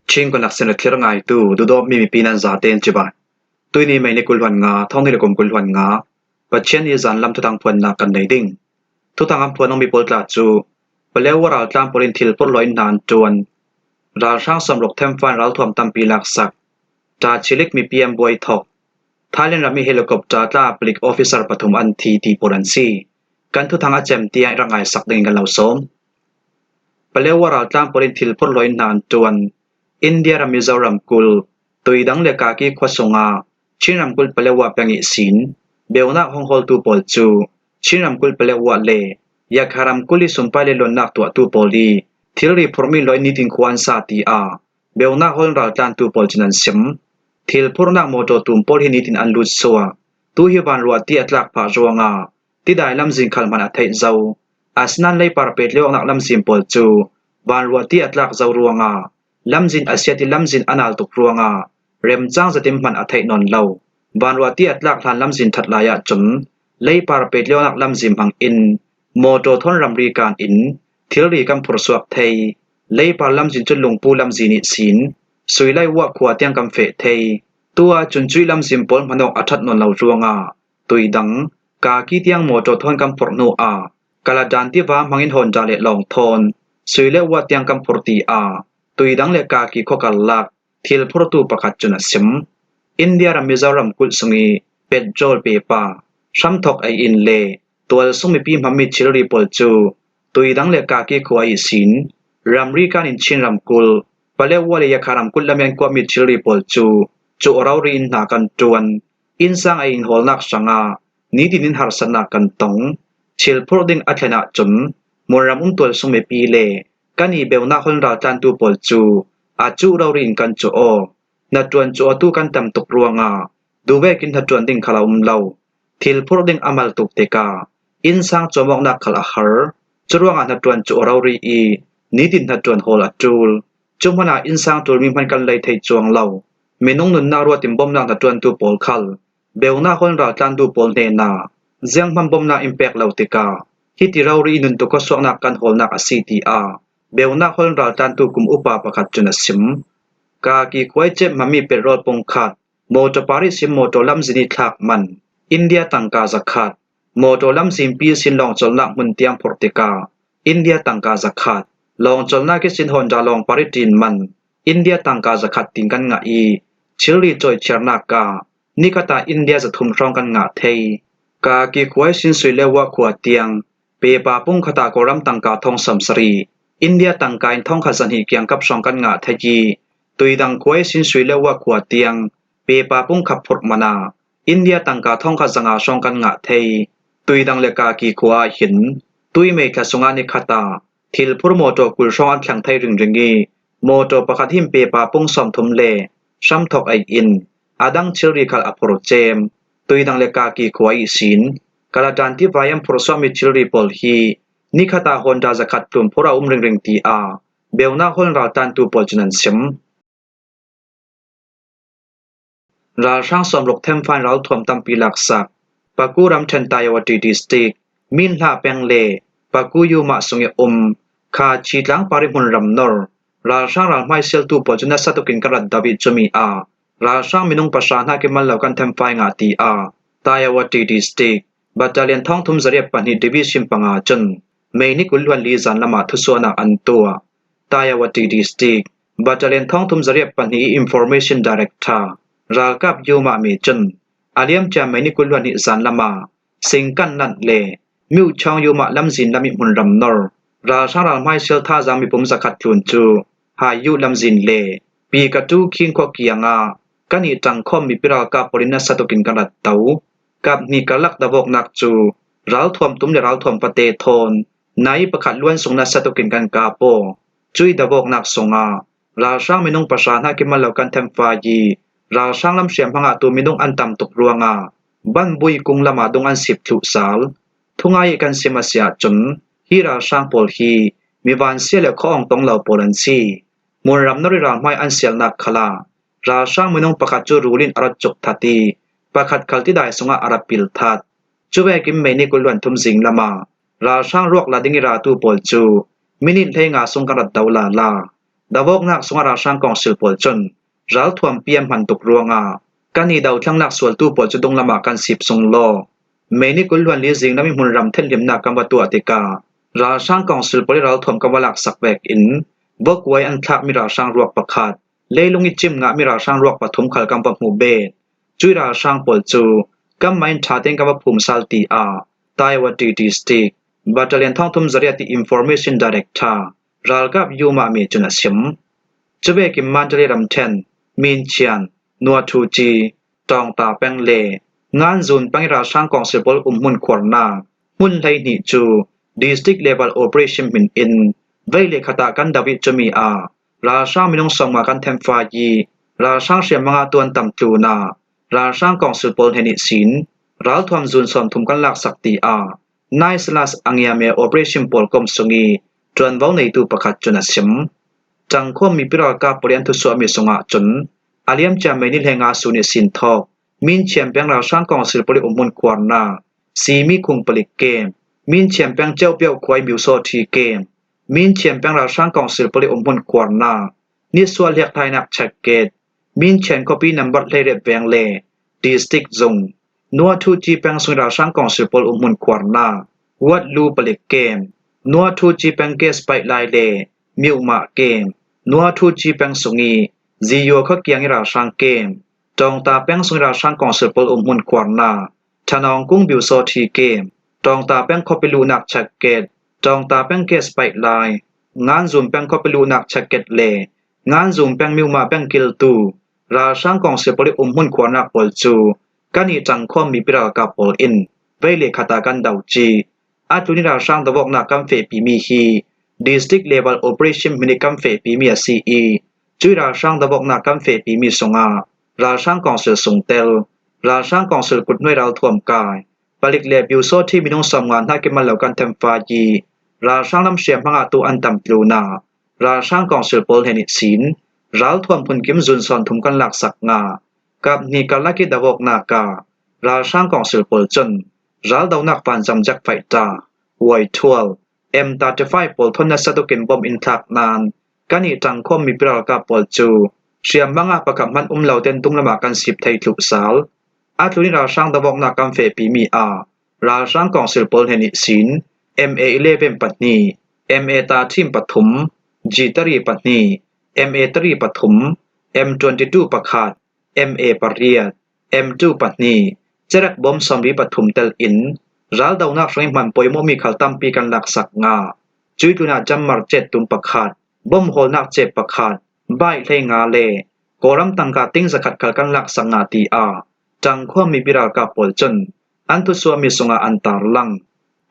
Chin kan sin thlir ngaitu dudawmi mipi nan zaten cibai. Tuini mei ni 25 thong ni le kum 25 Pathian i zanlam thuthang phuannak kan nei ding. Thuthang an phuan mi pawl tla cu Palewa raltlang pawl in thil porhlaw in hna an ṭuan. Ralhrang sawmruk themfan ralthuam tampi laksak. Tachilik mipi an buai thok. Thailand ram i helicopter tla palik officer pathum an thi ti pawl an si. Kan thuthang a cem tiah rak ngai sak ding in kan lo sawm. Palewa raltlang pawl in thil phorhlaw in hna an ṭuan. India ram Mizoram kulh, Tuidang le Kaki khua sungah Chin ramkulh Palewa peng i sin beunak hong hawltu pawl cu Chin ramkulh Palewa le Yakha ramkulh i sumpai le luannak tuahtu pawl i thilri phurhmi loi nitin khua an sa tiah beunak hawl raltlantu pawl cun an sim. Thil phurhnak mawṭaw tum pawl hi nitin an lut suah. Tu hi vanruah ti a tlak phah ruangah Tidai lamzin khal hmanh a theih zau. Asinain leipar pet lionak lamzin pawl cu vanruah ti a tlak zau ruangah lamzin a siat i lamzin a nal tuk ruangah remcang zatim hmanh a theih nawn lo. Vanruah ti a tlak hlan lamzin that lai ahcun leipar pet lionak lamzin hmang in mawtaw thawn ramri kaan in thilri kan phursuak thei. Leipar lamzin cu lungpu lamzin nih sin Suilai Wah khua tiang kan feh thei. Tu ahcun cui lamzin pawl hman awk a that nawn lo ruangah Tuidang, Kaki tiang mawṭaw thawn kan phorh hnu ah Kaladan tiva hmangin Honda le lawng thawn, sui le ua tiang kan phurh ti ah Tuidang le Kaki khua karlak thil phortu pakhat cun a sim. India ram Mizoram kulh sung i petrol pepa, hramthawk ei-inn le tualsung mipi hmangmi thilri pawl cu Tuidang le Kaki khua i sin, ramri kan in Chin ramkulh, Paletwa le Yakha ramkulh lam i an kuahmi thilri pawl cu cu rori in hna kan ṭuan. Innsang ei in hawlnak hrangah nitin in harsatnak kan tong. Thil phurh ding a thlen ahcun hmunram um tualsung mipi le kan i beunak hon raltlantu pawl cu aa cuh rori in kan cuh aw. Hnaṭuan cu atu kan tam tuk ruangah duhvek in hnaṭuan ding khal a um lo. Thil phurh ding a mal tuk tikah innsang cawm awknak khal a har. Curuangah hnaṭuan cu a rori i nitin hnaṭuan hawl a ṭul. Cu hmanh ah innsang ṭulmi hmanh kan lei thei cuang lo. Minung nunnak ruat in bawmhnak na ṭuantu pawl khal beunak hawl raltlantu pawl hnenah zianghmanh bawmhnak in pek lo tikah hiti rori i nuntuk khuasuaknak kan hawlnak a si tiah beunak hawl raltlantu kum upa pakhat cun a sim. Kaki khuai cep hmami petrol pungkhat, motor pari sim motor lamzin i thlak man, India tangka zakhat, motor lamzinpi sin lawng cawlnak hmun tiang phurh tikah India tangka zakhat, lawng cawlnak i sin Honda lawng pari ṭin man, India tangka zakhat tin kan ngah i thilri cawichiarnak ah nikhat ah India 300 hrawng kan ngah thei. Ka kikhuai sin sui le wa khua tiang pepa pungkhat ah Kawlram tangka thong 70, India tangka in thong khat 200 kiangkap hrawng kan ngah thei i tuidang khuai sin sui le wa khua tiang pepa pungkhat phurh man ah India tangka thong khat 500 hrawng kan ngah thei. Tuidang le kaki khua ah hin tui mei thla sungah nikhat ah Thilphur mawṭaw 20 hrawng an thleng thai ringring i mawṭaw pakhat him pepa pung 30 le hramthawk ei in a dang thilri khal a phur cem. Tuidang le Kaki khua i sin Kaladan tiva i an phurh suahmi thilri pawl hi nikhat ah Honda 100 tlum phur a um ringring tiah beunak hawl raltantu pawl cun an chim. Ralhrang 60 themfan ralthuam tampi laksak Paku ramṭhen Tayawati district, Minhla peng le Paku Yumah sung i um kha Chi tlangpar i hmunram nor ralhrang ralhmai sialtu pawl cu nasa tuk in kan rat dau i cumi ah ralhrang minung pahra hna ki man lo kan themfai nga tiah Tayawati district Battalion 3802 Division panga cun May ni 24 zan lam ah thusuahnak an tuah. Tayawati district Battalion 3802 i Information Director ralkap Yumah mi cun a liamcia May ni 22 zan lam ah Singkan Nant le Myochaung Yumah lamzin lam i hmunram nor ralhrang ralhmai sial thazaang mipum 100 tlun cu Hayu lamzin le Pikatu Khing khua kiang ah kan i ṭangkhawm mipi ralkap pawl in nasa tuk in kan rat to. Kaphnih karlak davawknak cu ralthuam tum le ralthuam fate thawn nai pakhat luan sung nasa tuk in kan kap aw. Cui davawknak sungah ralhrang minung pahra hna kimal lo kan themfai i ralhrang lam hriamhmang ah tu minung an tam tuk ruangah banbui kung lam ah dung an sip thluh sal. Thungai i kan sim a si ahcun hi ralhrang pawl hi mi vansia le khuaawng tong lo pawl an si. Hmunram nori ralhmai an sialnak khal ah ralhrang minung pakhat cu rul in a rat cuk that i pakhat khal tidai sungah a rak pil that. Cuvekin May ni 23 zing lam ah ralhrang ruak la ding i ratu pawl cu minute 15 sung kan rat do la la. Dawoknak sungah ralhrang kongsil pawl cun ralthuam pi an hman tuk ruangah kan i dothlangnak sualtu pawl cu dunglam ah kan sip sung law. May ni 24 zinglam i hmunram thenhlimnak kan va tuah tikah ralhrang kongsil pawl i ralthuam kan va laksak vek in vokkuai an thlakmi ralhrang ruak pakhat, leilung i cim ngahmi ralhrang ruak pathum khal kan va hmuh bet. Cui ralhrang pawl cu kanmah in ṭha tein kan va phum sal tiah Taiwati District Battalion 38 i Information Director ralkap Yuma mi cun a chim. Cuvekin Mandalay ramṭhen Minchian, Nuathuci, Tawngta peng le Nganzun peng i ralhrang kongsil pawl umhmun khuarnak hmun 12 cu District Level Operation min in vei le khat ah kan doh i cumi ah ralhrang minung 50 kan thenfai i ralhrang hriamngan ah tuan tam tlun ah ralhrang kongsil pawl he nih sin ralthuam zun 30 kan laksak tiah Nicelas Angiame operation pawl kom sung i ṭuanvo neitu pakhat cun a chim. Cangkhawm mipi ralkap pawl i an thusuahmi sungah cun a liamcia May ni 15 su nih sinthawk Minchiam peng ralhrang kongsil pawl i umhmun khuarnak Simi khung palik camp, Minchiam peng Ceupio khua i Myusawṭhi camp, Minchiam peng ralhrang kongsil pawl i umhmun khuarnak Nisual hliakhlainak checkgate, Minchian khuapi number 18 veng le district zung Nuathuci peng sung ralhrang kongsil pawl umhmun khuarnak Watlu palik camp, Nuathuci peng gas paih lai le Myuhmah camp, Nuathuci peng sung i Ziyua khua kiang i ralhrang camp, Tawngta peng sung i ralhrang kongsil pawl umhmun khuarnak Thanawng kung Byusawṭhi camp, Tawngta peng khuapi luhnak checkgate, Tawngta peng gas paih lai, Nganzum peng khuapi luhnak checkgate le Nganzum peng Myuhmah peng kiltu Ralhrang kongsi pawl i umhmun khuarnak pawl cu kan i ṭangkhawm mipi ralkap pawl in vei le khat ah kan do chih. Atu ni ralhrang dawawknak kan fehpimi hi district level operation hmun i kan fehpimi a si i cui ralhrang dawawknak kan fehpimi sungah ralhrang kongsil sungtel, ralhrang kongsil kuthnuai ralthuam kai, palik le pyusawṭhi minung 50 hna kimal lo kan thenfai i ralhrang lam hriamhmang ah tu an tam tlun ah Ralhrang kongsil pawl he nih sin ralthuam phunkim zun 30 kan laksak nga. Kaphnih karlak i dawawknak ah ralhrang kongsil pawl cun raldonak vanzang jet fighter Y-12, M-35 pawl thawn nasa tukin bomb in thlak nain kan i ṭangkhawm mipi ralkap pawl cu hriamngan ah pakhat hmanh um lo ten dunglam ah kan sip thei tluk sal. Atu ni ralhrang dawawknak kan fehpimi ah ralhrang kongsil pawl he nih sin MA-11 pahnih, MA-13 pathum, G-3 pahnih, MA-3 pathum, M-22 pakhat, MA pariat, M2 pahnih, cerek bom 73 telh in raldohnak hrang i hman pawimawhmi khal tampi kan laksak nga. Cui tlun ah Jammar cet tum pakhat, bom hawlnak cep pakhat, baih 15 le Kawlram tangka ting zakhat khal kan laksak nga tiah Ṭangkhua mipi ralkap pawl cun an thusuahmi sungah an tarlang.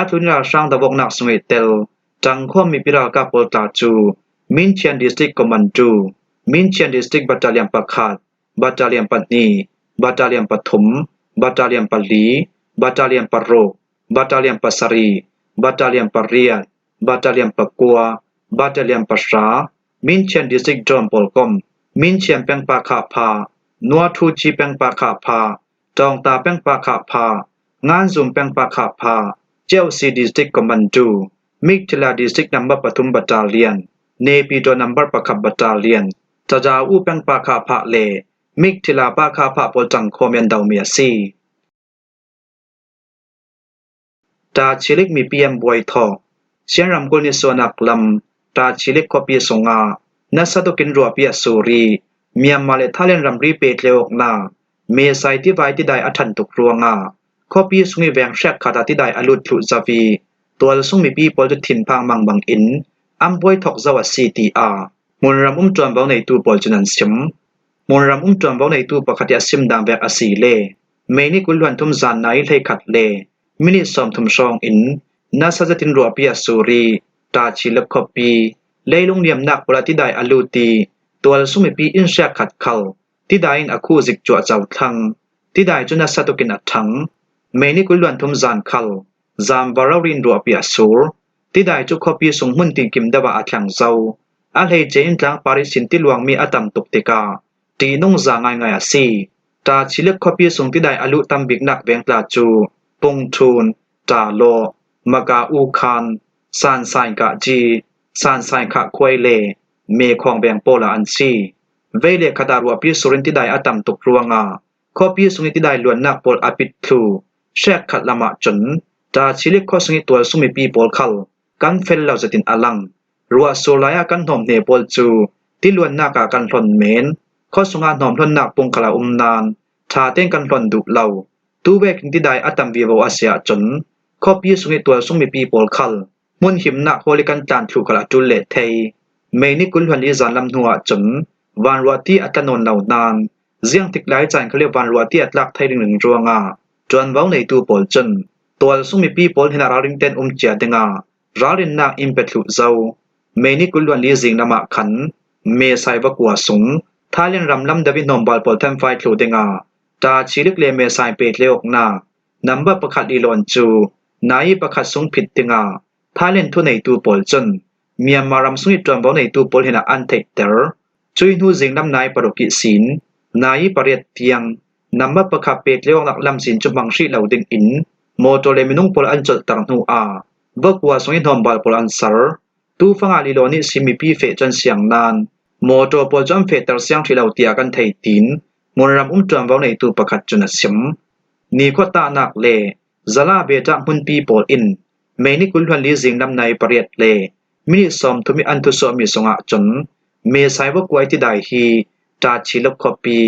Atu ni ralhrang dawawknak sung i tel Ṭangkhua mipi ralkap pawl tla cu Minchian District Command 2, Minchian District Battalion pakhat, Battalion pahnih, Battalion pathum, Battalion pali, Battalion paruk, Battalion pasarih, Battalion pariat, Battalion pakua, Battalion pahra, Minchian District Drone pawl kom, Minchian peng pa khah pha, Nuathuci peng pa khah pha, Tawngta peng pa khah pha, Nganzum peng pa khah pha, Cheusi District Command 2, Meiktila District Number pathum Battalion, Naypyidaw Number pakhat Battalion, Tajaw-u peng pa khah phah le Meiktila pa khah phah pawl ṭangkhawm in an domi a si. Tachilik mipi an buai thawk. Chin ramkulh nisuahnak lam Tachilik khuapi sungah nasa tukin ruahpi a sur i Myanmar le Thailand ramri pehtlaihawknak Mesai tiva i tidai a ṭhan tuk ruangah khuapi sung i veng hriakkhat ah tidai a lut thlu zau i tualsung mipi pawl cu thinphang mangmang in an buai thawk zau a si tiah hmunram um ṭuanvo neitu pawl cun an chim. Hmunram um ṭuanvo neitu pakhat i a sim dang vek a si le May ni 23 zan nai 11 le minute 30 hrawng in nasa zetin ruahpi a sur i Tachilik khuapi leilung niamnak pawl ah tidai a lut i tualsung mipi inn hriakkhat khal tidai in a khuhzik cu a co thlang. Tidai cu nasa tukin a ṭhang. May ni 23 zan khal zaangvar in ruahpi a sur. Tidai cu khuapi sung hmun tinkim deuh ah a thleng zau. A hleice in tlangpar i sin tiluangmi a tam tuk tikah ṭihnung za ngaingai a si. Tachilik khuapi sung tidai a luh tam biknak vengtla cu Pungṭhun, Ṭalawh, Maka U Khan, Sansaing Kahgyi, Sansaing Khah Khuai le Mekhong veng pawl ah an si. Vei le khat ah ruahpi sur in tidai a tam tuk ruangah khuapi sung i tidai luannak pawl a pit thlu. Hrek khat lam ah cun Tachilik khua sung i tualsung mipi pawl khal kan fel lo zetin a lang. Ruah sur lai ah kan hnawmhne pawl cu tiluannak ah kan hlonh men. Khua sungah hnawm hlonhnak pung khal a um nain ṭha tein kan hlonh duh lo. Tuvek in tidai a tam vivo a si ahcun khuapi sung i tualsung mipi pawl khal hmun himnak hawl i kan tlan thlu khal a ṭul le thei. Mei ni 20 li zanlam hnu ahcun vanruahti a tla nawn lo nain ziangtik lai caan kha le vanruahti a tlak thai ringring ruangah ṭuanvo neitu pawl cun tualsung mipi pawl hin ralring tein um cia dingah ralrinnak in pe thlu zau. Mei ni 24 zinglam ah khan Me Sai va kua sung Thailand ram lam davi hnawmbal pawl thenfai thlu dingah Tachilik le Me Sai pe tleawknak number pakhat i lawn cu nai pakhat sung phit dingah Thailand thuneitu pawl cun Myanmar ram sung i ṭuanvo neitu pawl hin an theihter. Cui hnu zinglam nai paruk i sin nai pariat tiang number pakhat pe tleawknak lamzin cu hmang hrih lo ding in motor le minung pawl an colhter hnu ah Vokua sung i hnawmbal pawl an ser. Tufang ah lilo nih sim mipi feh cu an siang nain motor pawl cu an fehter siang hrih lo tiah kan thei tiin Hmunram um ṭuanvo neitu pakhat cun a chim. Nikhua tahnak le zala beṭah hmunpi pawl in May ni 24 zinglam nai pariat le minute 30 i an thusuahmi zongah cun Me Sai Vakuai tidai hi Ṭachiluk khuapi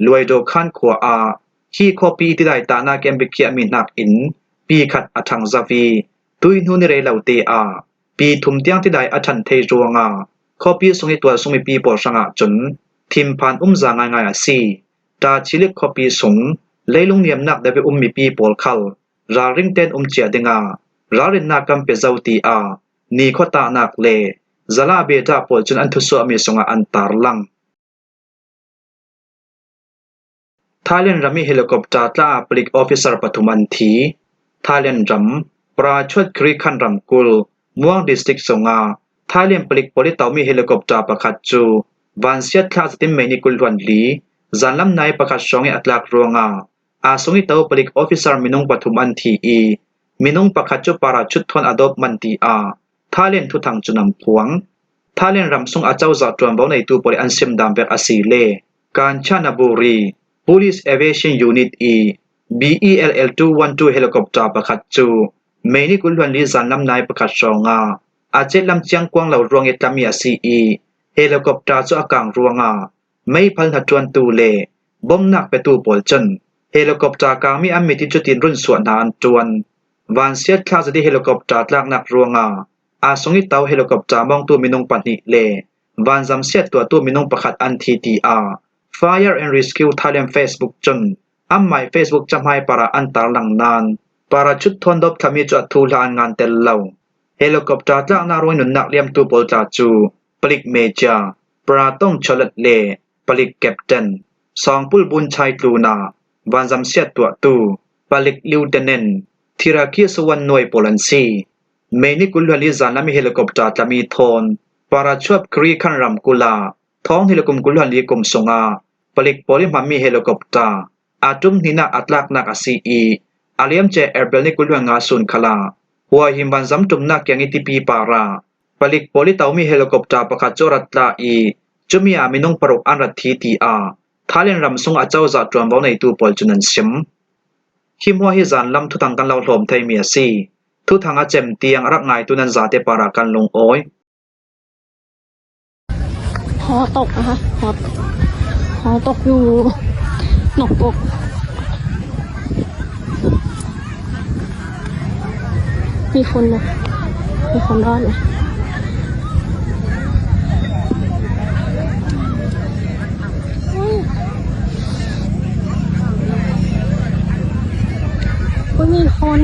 Luaidawkhan khua ah hi khuapi tidai tahnak in biakhiahmi nakin pi khat a ṭhang zau i tuihnu ni rei lo te ah pi thum tiang tidai a ṭhan thei ruangah khuapi sung i tualsung mipi pawl hrangah cun thinphan umza ngaingai a si. Ṭachilik khuapi sung leilung niamnak deuh i um mipi pawl khal ralring tein um cia dingah ralrinnak kan pe zau tiah nikhua tahnak le zala beta pawl cun an thusuahmi sungah an tarlang. Thailand ram i helicopter tla ah palik officer pathum an thi. Thailand ram, Prachuat Khiri Khan ramkulh, Muang district zongah Thailand palik pawl i tomi helicopter pakhat cu vansiat thla zatin mei ni 24 zanlam nai pakhat hrawng i a tlak ruangah aa sung i to palik officer minung pathum an thi i minung pakhat cu parachute thawn a dawp manh tiah Thailand thuthang cu an phuang. Thailand ram sung acozah ṭuanvo neitu pawl i an simdam vek a si le Kanchanaburi Police Aviation Unit i BELL-212 helicopter pakhat cu May ni 24 zanlam nai pakhat hrawngah a cetlam chiangkuang lo ruang i tlami a si i helicopter cu a kang ruangah meipal hnaṭuantu le bawmhnak petu pawl cun helicopter kangmi an mit i cutin run suah hna an ṭuan. Vansiat thla zat i helicopter tlaknak ruangah aa sung i to helicopter mawngtu minung pahnih le vanzam siat tuahtu minung pakhat an thi tiah Fire and Rescue Thailand Facebook cun anmah Facebook cahmai par ah an tarlang nain parachute thawn dawp thlami cu a thu hlah an ngan tel lo. Helicopter tlaknak ruang i nunnak liamtu pawl tla cu palik major Pratong Cholet le palik captain Sawngpul Bun Chai Tluna vanzam siat tuahtu palik lieutenant Thiraki Suwan Nuai pawl an si. May ni 24 zanlam i helicopter tlami thawn Parachuap Kri Khan ramkulh ah thawng hi le kum 24 kum sungah palik pawl i hmanmi helicopter aa ṭum hnihnak a tlaknak a si i a liamcia April ni 25 sun khal ah Huahim vanzam ṭumnak kiang i tipi par ah palik pawl i tomi helicopter pakhat cu a rat tla i cumi ah minung paruk an rat thi tiah Thailand ram sung acozah ṭuanvo neitu pawl cun an chim. Hi hmuah hi zanlam thuthang kan lo hlawm theimi a si. Thuthang a cem tiang a rak ngaitu nan zate par ah kan lungawi. หอตกนะคะหอหอตกอยู่หนองกกมีคนไหมมีคนรอดไหมไม่มีคน